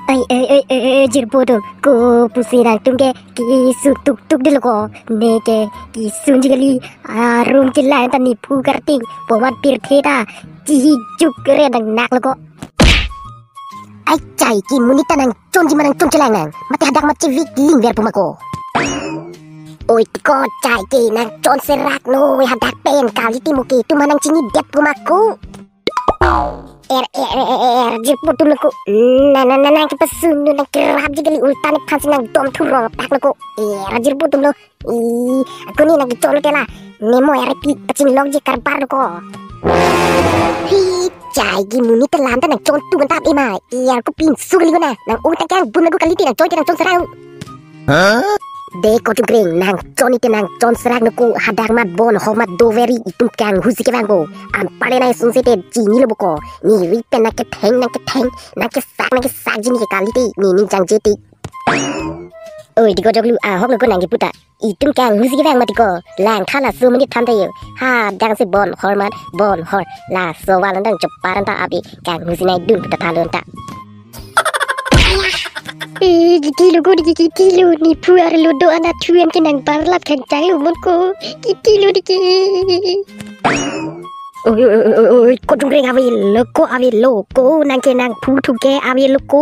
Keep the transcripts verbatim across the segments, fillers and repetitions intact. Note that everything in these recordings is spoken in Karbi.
Ai, ai, ai, ai, ai, jirpo atum, kopusi nangtum ke kesung tuktuk dolo ko, neke kesungji kali, arum chelang ta nephu karting, pomat pirthe ta, chihijuk re nang nak lo ko. Ai chai ke monit ta nangchonji ma nangchon chelang nang, mate hadak ma chevik lingver pu ma ko. Oi ko chai ke nangchon serak noi, hadak pen kali timo ke, itum ma nangchinidet pu ma ko. Er, er, er, er, er, jirpo atum lo ko. Na, na, na, nangkepasunu, nangkerapji kali, ulta nephansi nangdom thurong tak lo ko. Er, jirpo atum lo. I, ako ne nangkecholo tela. Ne mo er pi pachinglokji karbar lo ko. Hi, chai ke monit ta lam ta nangchon tu kan tap ema. Er, kopinso kali ko na. Nang-ong ta kang bun lo ko, kali te nangchon te nangchon serak. De ko Chungkreng, nangchon ite nangchon serak noko, hadak mat bon hor mat doveri, itum kanghusi kevang bo. Anparle nang sungse te chinilo bo ko. Neri pen nangketheng nangketheng, nangkesak nangkesakji ne ke kali te, ne ning jangje te. Oi, de ko joklu, ahok lo ko nangkepu ta. Itum kanghusi kevang mati ko. Langtha laso monit than ta yo. Hadak si bon hor mat, bon hor. Laso valan dang choparan ta api kanghusi nai dun pu ta thalon ta. Eh, kiti lo ko, kiti lo, nephu arlo do-an athu an ke nangbarlap khang chang lo mon ko. Kiti lo ke. Oi, oi, oi, oi, oi, ko Chungkreng, avelo ko, avelo ko, nang ke nangphu thu ke avelo ko.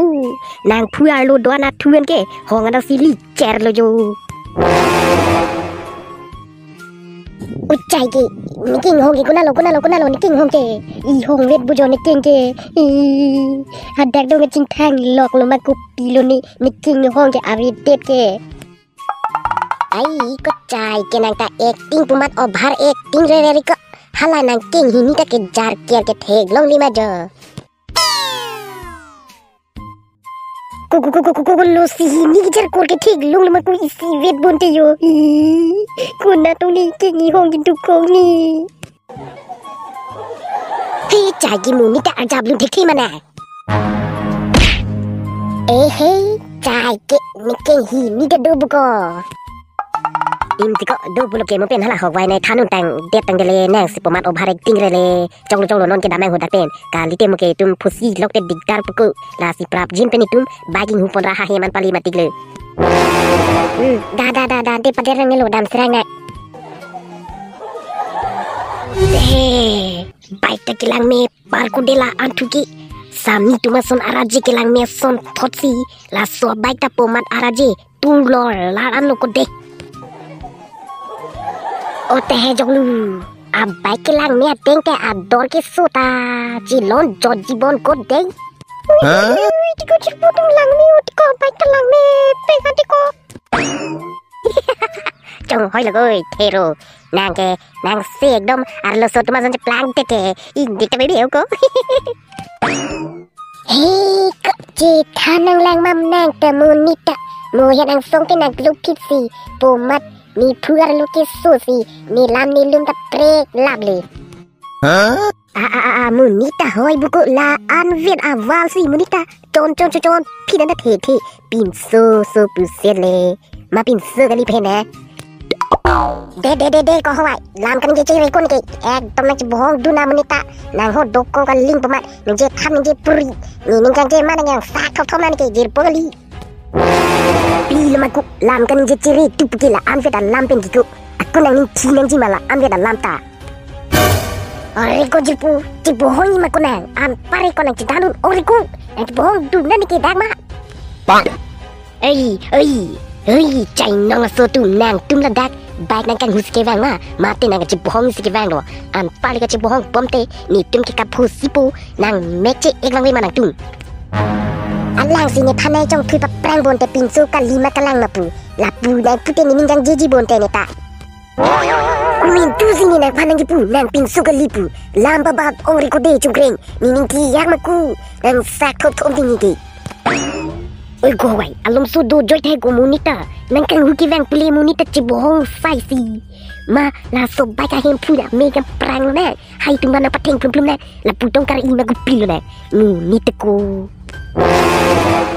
Nangphu arlo do-an athu an ke, hong an si licher lo jo. Oi chai ke, ne kinghong ke konat lo, konat lo, konat lo, ne kinghong ke. I hong vet bu jo ne king ke. I, hadak dong chingthang lok lo ma, kopi lo ne, ne kinghong ke avedet ke. Ai ko chai ke nang ta acting pu mat over acting re re ko. Hala nang king hini ta kejar ker ke theklongle ma jo. Ko, ko, ko, ko, ko, ko, lo si hini kejar kor ke theklongle ma, ko isi vet bonte yo. Ih, konat tong ne ke ne hong ke dukong ne. He, chai ke monit ta arjap lun thekthe ma na. Eh, he, chai ke ne ke hini ta do bu ko. Im ti ko do pulo ke mo pen hala hok vai nai thanun tangdet tangdet le, nang si pomat over acting re le. Choklo choklo, non ke damnang ho dak pen. Kali te mo ke itum phusi lok te dikdar pu ko. Lasi prapjin pen itum bike inghu pon ra ha he man pali matik le. Hmm, da da da da, de pader nang lo, dam serang nang. Eh, bike ta kelang me par ko de la-an thu ke. Sami atum ason araje kelang me ason thotsi. Laso bike ta pomat araje. Tulor lar an lo ko de. O te he joklu. A bike kelang me ateng te ador keso ta chilon jotji bon ko de. Ui, ui, ui, ui, ti ko jirpo atum, lang me, o ti ko bike ta lang me, pek ati ko. Chonghoi lo ko, thero. Nang ke, nang si ekdom arloso atum ason cheplang te ke. Indik ta baby ko. He, ko chethan nang lang mam nang ta monit ta. Mo he nang song te nang kluk kit si. Pomat nephu arlo keso si. Ne lam ne lum ta preklap le. Huh? A, a, a, a, monit ta hoi bu ko, la-an vet aval si monit ta. Chon, chon, chon, chon. Phi dan ta the, the. Pinso, so puset le. Ma pinso kali phe ne. De, de, de, de, ko hoi. Lam kaningje chere ko ne ke. Ekdom nangchebohong dun na monit ta. Nang ho dokong kaling pomat. Ningje tham ningje puri. Ne ning jangje ma nang yang sak thop thop na ne ke, jirpo kali. Pilo ma ko, lam kaningje chere tu pu ke, la-an vet alam pen ke ko. Ako nang ning thi nangji ma la-an vet alam ta. Ore ko jirpo, chebohong ma ko nang. Anparle ko nang chedanun, ore ko. Nang chebohong dun na ne ke dak ma. Bang. Ei, ei, ei, chai nong aso atum, nangtum ladak bike nang kanghusi kevang ma, mate nang kachebohongsi kevang lo. Anparle kachebohong bom te, netum ke kaphusi po, nang mek che-ek vangve ma nangtum. Alang si ne thanai chongthui paprang bonte, pinso kali ma kalang ma pu. Lapu nang pute ne ning jangjeji bonte ne ta. Kumin tu si ne nangphan nangji pu, nang pinso kali pu. Lam babat ong ri ko de Chungkreng. Ne ning kiyak ma ku. Nang sak thop thop di ne ke. Oi ko hoi, alomso dojoi thai ko monit ta. Nang kanghu kevang pule monit ta chebohong sai si. Ma laso bike ahem phu na me kangprang na. Hai tum ba nang patheng plum plum na. Lapu tong kar-i ma ko pilo na. Monit ta ko.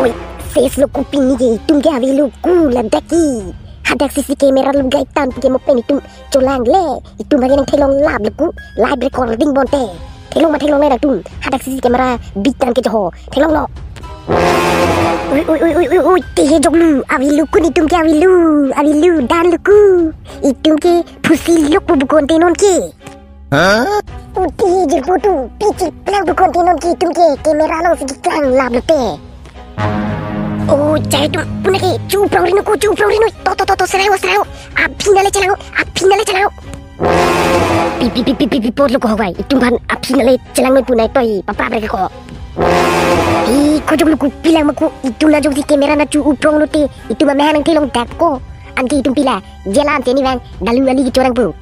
Oi, ses lo ko, pini ke itum ke avelo ko ladak ke. Hadak C C camera lugaitan ke mo pen itum cholang le. Itum agi nang theklong lap lo ko. Live recording bonte. Theklong ma theklong le nangtum. Hadak C C camera bitan ke joho. Theklong lo. Oi, oi, oi, oi, oi, oi, te he joklu, avelo kun itum ke avelo, avelo, danlo ku. Itum ke phusi lok pu bukon te non ke. Hah? Oi, te he jirpo atum, pi cheplang bukon te non ke itum ke, camera alongsi keklang lap lote. O, chai atum, puna ke, chuprong ri non ko, chuprong ri non. To, to, to, to, serang o, serang o. Aphi nale chelang o, aphi nale chelang o. Pi, pi, pi, pi, pi, pi, potlo ko Hogwai. Itum aphan aphi nale chelang noi punai toi, paprap re ke ko. I, ko joklu kopi lang ma ko, itum na jongsi camera na chuprong lote, itum amahang nangthelong dak ko. Anke itum pila, jalan teni bang, dalu ali kechorang pu.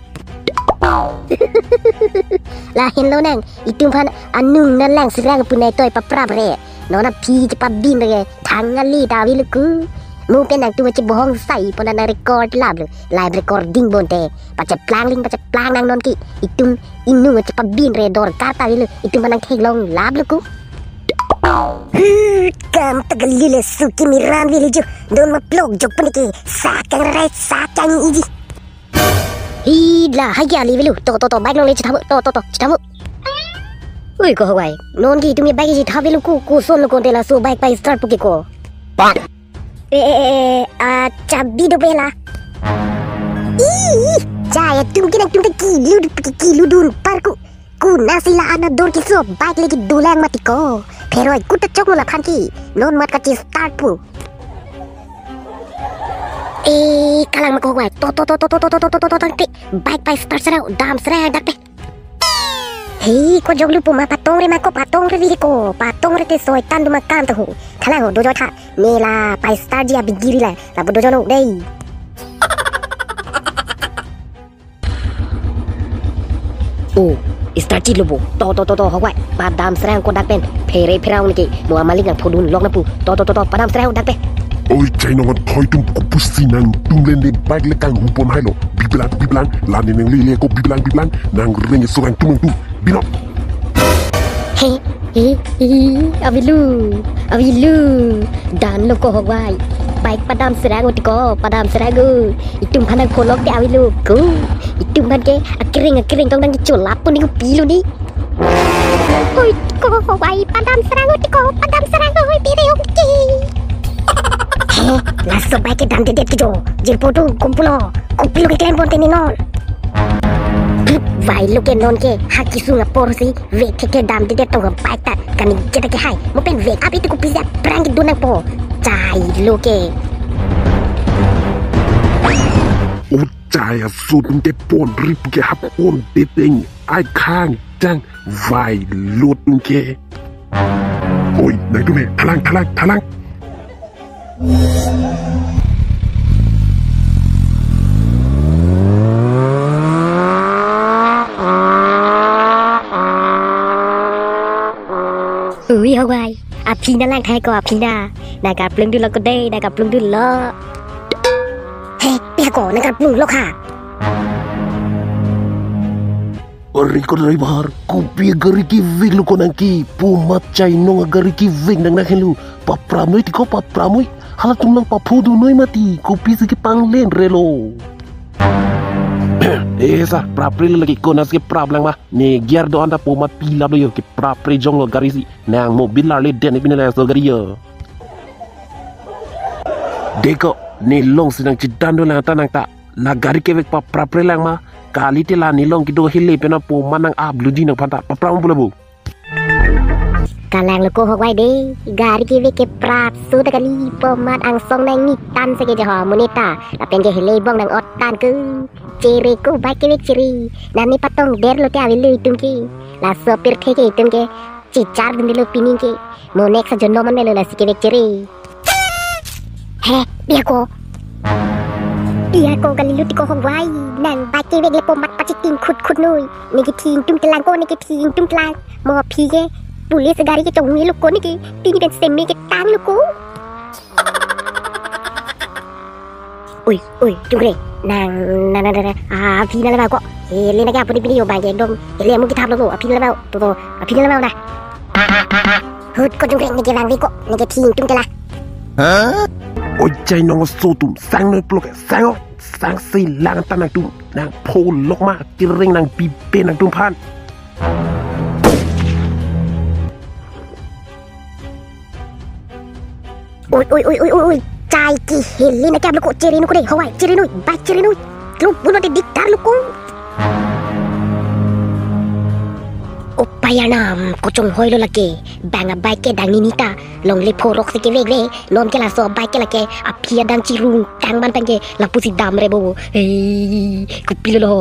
Lahenlo nang, itum aphan anung nanglang serang punai toi paprap re. Non aphi chepabin re, thang ali ta avelo ku. Mo pen nangtum chebohong sai pon nang record lap lo. Live recording bonte. Pacheplang ling, pacheplang nang non ke. Itum inung chepabin re dorkar ta avelo. Itum aphan nangtheklong lap lo ku. Hmm, kam ta kali le suki miran village. Don ma plok jok pun ke. Sakang rai, sakang iji. Hi la, hai kya li velu. To, to, to, bike along le chethap, to, to, to, chethap. Oi, ko Hogwai. Non ke itum bike chethap velu ko, koson lo konte laso bike pa-start pu ke ko. Pak. Eh, eh, eh, eh, ah, chabi do pela. Ih, chai atum ke nangtum ta kilu, kilu dun par ku. Kuna si la ana dor keso bike le kedolang mati ko. Pheroi kuta chok lo laphan ke. Non mat kachestart pu. Eh, kalang ma ko Hogwai. To, to, to, to, to, to, to, to, to, to, to, to, to. Bike pa-start serang, dam serang dak pe. Hei, ko joklu pu ma patong re ma ko, patong re viri ko. Patong re te soitan do ma kan to ho. Kalang ho, dojo tha. Ne la pa-start ji abigiri la. La bo dojo lo dei. O, start chit lo bo. To, to, to, to, Hogwai. Padam serang kodak pen. Phere pherang ke. Mo amalik nang phodun lok na pu. To, to, to, to, padam serang kodak pen. Oi, chai nongot thoi atum kopusi nangtum le ne bike le kanghu pon hai lo. Biblang, biblang. La ne nang le le ko biblang, biblang. Nang reng sorang tum nangtum. Binok. He, he, he, avelo, avelo. Danlo ko Hogwai. Bike padam serang o ti ko, padam serang o. Itum aphan nangpholok te avelo ko. Itum aphan ke akering akering tong nangcholap pon ni ko pilo ni. Oi, ko Hogwai, padam serang o ti ko, padam serang o, oi, pire ong ki. He, laso bike ke damdedet ke jo. Jirpo atum, kom pulo. Kopilo keklem pon te ne non. Vailo ke non ke ha kesung apor si vek thek ke damdedet tong bike ta kani jeta ke hai. Mo pen vek ap itu kopi ja prang ke dunang po. Chai lo ke. O chai aso atum ke pon rip ke hap pon deteng ai khang chang vailo atum ke. Oi, nangtum he, thalang, thalang, thalang. Ui, Hogwai. Aphi nanglang thai ko, aphi na. Nangkaplung dunlo ko dei, nangkaplung dunlo. He, pia ko, nangkaplung lo kha. Are ko driver, kopi agari kevek lo ko nang ke, pu mat chai nong agari kevek nang nang helo, papramnoi ti ko papramnoi, halatum nang paphodunoi mati, kopisi kepanglen re lo. Eh, sa, prapre lagi ko nang si keprap lang ma, ne gear do-an ta pu mat pilap lo yo, keprapre jong lo gari si, nang mobil lar le den ipin laso gari yo. Deko, ne longsi nangchedan do lang ta nang ta, la gari kevek paprapre lang ma, kalite la ne long kedo hele pen apo ma nang abluji nangphan ta papram pulo bo. Kalang lo ko Hogwai dei, gari kevek keprap so ta kali pu mat angsong nangni tan se ke jo ho monit ta, lapen ke hele bong nang-ot tan ke. Chere ko bike kevek chere, nani patong der lo te avelo itum ke. Laso pirthe ke itum ke chichar dun dilo pining ke. Mo next ajonom an melo lasi kevek chere. He, pia ko. Pia ko kali lo ti ko Hogwai. Nang bike kevek le pu mat pachiting khut khut noi. Ne ke thing tum kelang ko, ne ke thing tum kelang. Mo aphi ke police gari ke chong lo ko ne ke. Pini pen seme ketang lo ko. Oi, oi, chungkre. Nang, nang, nang, nang, nang. Ah, aphi nang lama ko. Hele na ke apuni pini yo bang ke dom. Hele amu kithap lo ko. Aphi nang lama. To, to. Aphi nang lama na. Hut ko chungkre, ne ke bang vi ko. Ne ke thing tum kela. Oi, chai nong so atum. Sang noi plok. Sang o. Sang si lang ta nangtum. Nangpholok ma. Kereng nangpipe nangtum phan. Oi, oi, oi, oi, oi, oi. Chai ke helen akam lo ko, chiri noi ko dei, hawai, chiri noi, bike chiri noi. Lo, pulo te diktar lo ko. O pai arnam, kochonghoi lo lake. Bang a-bike ke dang nini ta longle phorok si kevek ve. Non ke laso bike ke lake aphi adang chirung tang man pen ke lapusi damre bo. Hei, kopilo lo.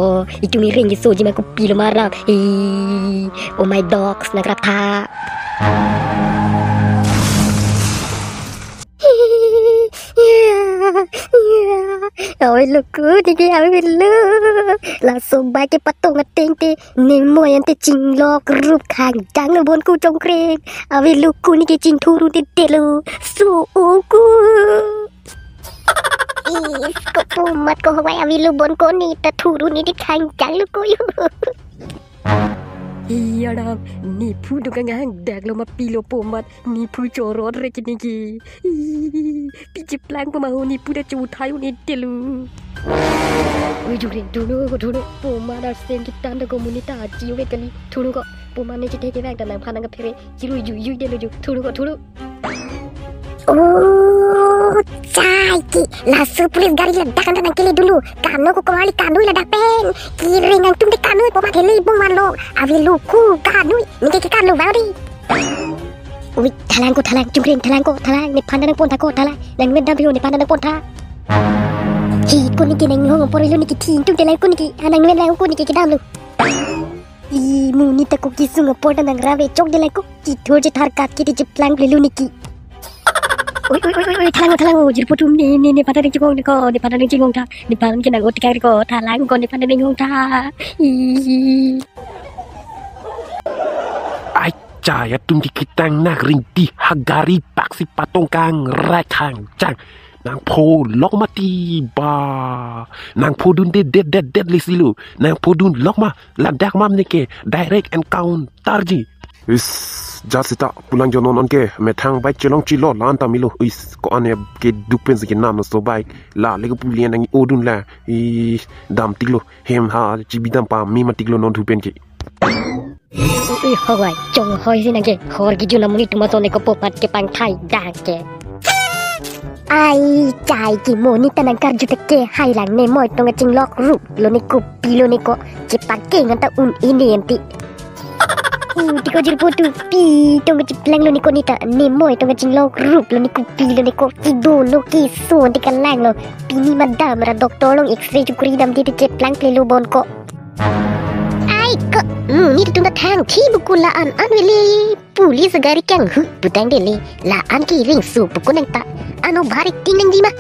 Itum ireng kesoji ma kopilo ma arnam. Hei, oh my dogs, nang krap tha. Oi, lo ko neke, ave lo. Laso bike kepatong ateng te, ne moi ante chinglok rup khang dang lo bon ko chongkreng. Ave lo ko neke, chingthuru te te lo. So o ko. Is, kopu mat ko hawai, ave lo bon ko, ne ta thuru ne te khang dang lo ko yo. Iya dam, nephu do kang hang dak lo ma pilo po mat, nephu chorot re kini ke. Ih, pi cheplang po ma ho, nephu ta chu thai un-e te lo. Oi jure, thunu ko thunu, po mat arsen kitan da ko monit ta aji ovet kali, thunu ko, po mat ne chithe kevang ta nangphan nangkaphere, chirui jui jui de lo ju, thunu ko thunu. Oh, chai ke, laso police gari ladak anta nangkele dulu. Kano ko kawali kano ladak pen. Kireng angtum de kano, po mat hele bung van lo. Ave lo ko kano, neke ke kano bang di. Ui, thalang ko thalang, chongkreng thalang ko thalang, nephan nangpon tha ko thalang. Nangmen dam pio, nephan nangpon tha. Hi ko neke nanghong apor lo neke, thin tung thalang ko neke, ha nangmen lang ko neke kedam lo. I, monit ta ko kesung apor ta nangrap re chok de la ko, kithur chethar kat ke te cheplang ple lo neke. Oi, oi, oi, oi, oi, thalang, thalang, o, jirpo atum ne, ne, nephan ta nangchinghong ko, nephan ta nangchinghong tha, nephan ke nang-o tekang ko, thalang ko, nephan ta nanghong tha. I. Ai, chai atum ke ketang nangring ti ha gari pak si patong kang rak hang chang. Nangpho lok ma ti ba. Nangpho dun det det det det lesi lo. Nangpho dun lok ma. Ladak mam neke direct encounter ji. Is, jat seta pulang jonon on ke methang bike chelong chilo lan ta milo. Is, ko ane ke dupen si ke nam so bike. La le ko pulian nang-o dun la. Is, dam tik lo. Hem ha chibi dam pame ma tik lo non thupen ke. Ui, hawai, chonghoi si nang ke, hor kejun amonit atum ason ne kopo mat kepangthai dang ke. Ai, chai ke monit ta nangkarju te ke, hai lang ne moi tong kachinglok rup lo ne, kopilo ne ko, chepakeng anta un-e ne ante. Ui, ti ko jirpo atum, pi tong kacheplang lo ne ko ne ta, ne moi tong kachinglok rup lo ne, kopilo ne ko, kedo lo keso ante kalang lo, pini ma dam ra doctor along X-ray chukri dam di te cheplang ple lo bon ko. Ai ko, hmm, netum ta thang thi buku la-an an vele, police gari kanghu putang dele, la-an ke ring su buku nang ta, ano bhari ting nangji ma.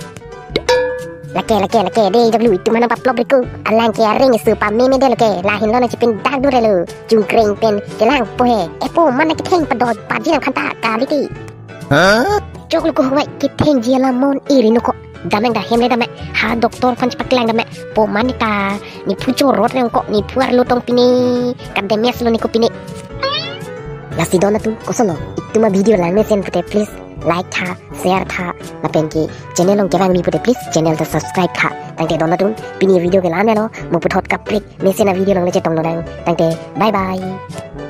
Lake, lake, lake, de, W, itum nangpaplop re ko, alang ke aring su pameme de lake, lahin lo nangchipin dak dure lo, chongkreng pen, chelang po he, epo mana ketheng padot, paji nangphan ta, kali ti. Chok lo ko hawai, kethengji alam mon iri no ko. Dam nang da hem le dam me. Ha doctor aphan chepaklang dam me. Po mat ne ta nephu chorot re ko, nephu arlo tong pine. Kademes lo ne ko pine. Lasi don atum koson lo. Itum a-video lang mesen pute please like tha, share tha. Lapen ke channel along kevang mi pute please channel ta subscribe tha. Tangte don atum pini video ke la-an lo. Mo puthot kaprek mesen a-video along le chetong lonang. Tangte bye bye.